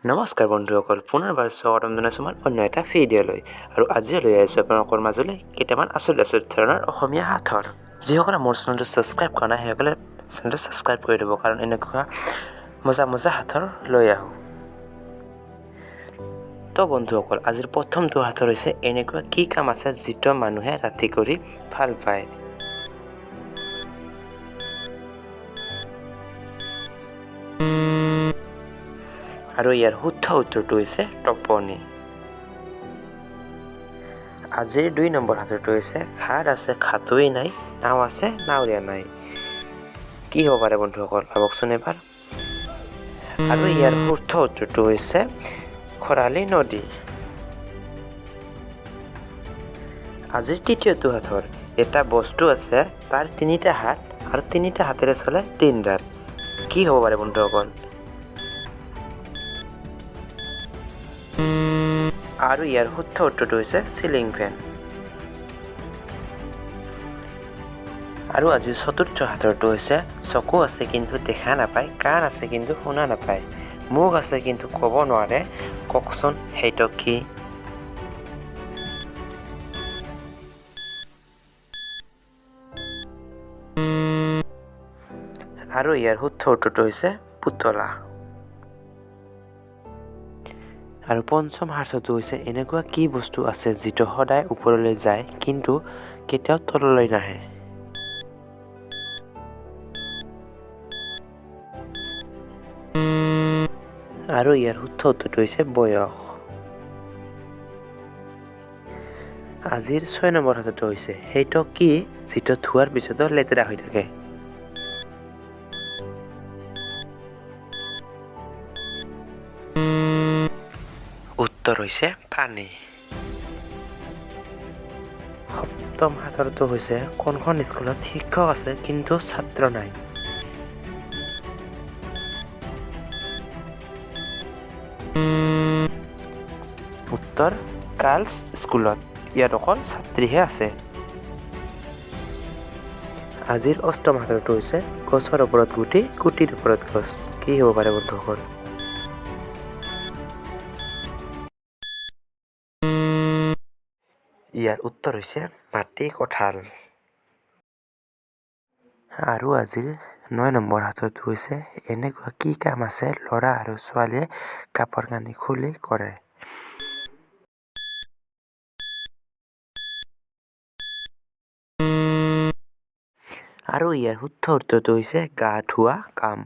নমস্কাৰ বন্ধুসকল, পুনৰবাৰ স্বাগতম জনাইছোঁ মই অন্য এটা ভিডিঅ'লৈ। আৰু আজিও লৈ আহিছোঁ আপোনালোকৰ মাজলৈ কেইটামান আচৰিত আচৰিত ধৰণৰ অসমীয়া সাঁথৰ। যিসকলে মোৰ চেনেলটো ছাবস্ক্ৰাইব কৰা নাই, সেইসকলে চেনেলটো ছাবস্ক্ৰাইব কৰি দিব, কাৰণ এনেকুৱা মজা মজা সাঁথৰ লৈ আহোঁ। তো বন্ধুসকল, আজিৰ প্ৰথমটো সাঁথৰ হৈছে এনেকুৱা কি কাম আছে যিটো মানুহে ৰাতি কৰি ভাল পায়? আৰু ইয়াৰ শুদ্ধ উত্তৰটো হৈছে টোপনি। আজিৰ 2 নম্বৰ সাঁথৰটো হৈছে খাৰ আছে খাতুৱেই নাই, নাও আছে নাৱৰীয়া নাই। কি হ'ব পাৰে বন্ধুসকল, ভাবকচোন এবাৰ। আৰু ইয়াৰ শুদ্ধ উত্তৰটো হৈছে খৰালি নদী। আজিৰ তৃতীয়টো সাঁথৰ, এটা বস্তু আছে তাৰ তিনিটা হাত আৰু তিনিটা হাতেৰে চলে দিন ৰাত। কি হ'ব পাৰে বন্ধুসকল? আৰু ইয়াৰ শুদ্ধ উত্তৰটো হৈছে চিলিং ফেন। আৰু আজিৰ চতুৰ্থ সাঁথৰটো হৈছে চকু আছে কিন্তু দেখা নাপায়, কাণ আছে কিন্তু শুনা নাপায়, মুখ আছে কিন্তু ক'ব নোৱাৰে, কওকচোন সেইটো কি? আৰু ইয়াৰ শুদ্ধ উত্তৰটো হৈছে পুতলা। আৰু পঞ্চম সাঁথৰটো হৈছে এনেকুৱা কি বস্তু আছে যিটো সদায় ওপৰলৈ যায় কিন্তু কেতিয়াও তললৈ নাহে? আৰু ইয়াৰ শুদ্ধ উত্তৰটো হৈছে বয়স। আজিৰ 6 নম্বৰ সাঁথৰটো হৈছে সেইটো কি যিটো ধোৱাৰ পিছতো লেতেৰা হৈ থাকে? উত্তৰ হৈছে পানী। সপ্তম সাঁথৰটো হৈছে কোনখন স্কুলত শিক্ষক আছে কিন্তু ছাত্ৰ নাই? উত্তৰ গাৰ্লছ স্কুলত, ইয়াত অকল ছাত্ৰীহে আছে। আজিৰ অষ্টম সাঁথৰটো হৈছে গছৰ ওপৰত গুটি, গুটিৰ ওপৰত গছ। কি হ'ব পাৰে বন্ধুসকল? ইয়াৰ উত্তৰ হৈছে মাটি কঁঠাল। আৰু আজিৰ 9 নম্বৰ সাঁথৰটো হৈছে এনেকুৱা কি কাম আছে ল'ৰা আৰু ছোৱালীয়ে কাপোৰ কানি খুলি কৰে? আৰু ইয়াৰ শুদ্ধ উত্তৰটো হৈছে গা ধোৱা কাম।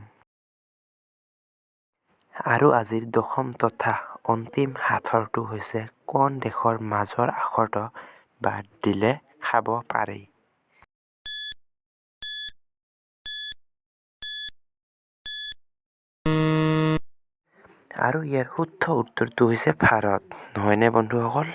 আৰু আজিৰ দশম তথা অন্তিম সাঁথৰটো হৈছে কোন দেশৰ মাজৰ আখৰটো বাদ দিলে খাব পাৰি? আৰু ইয়াৰ শুদ্ধ উত্তৰটো হৈছে ভাৰত, নহয়নে বন্ধুসকল?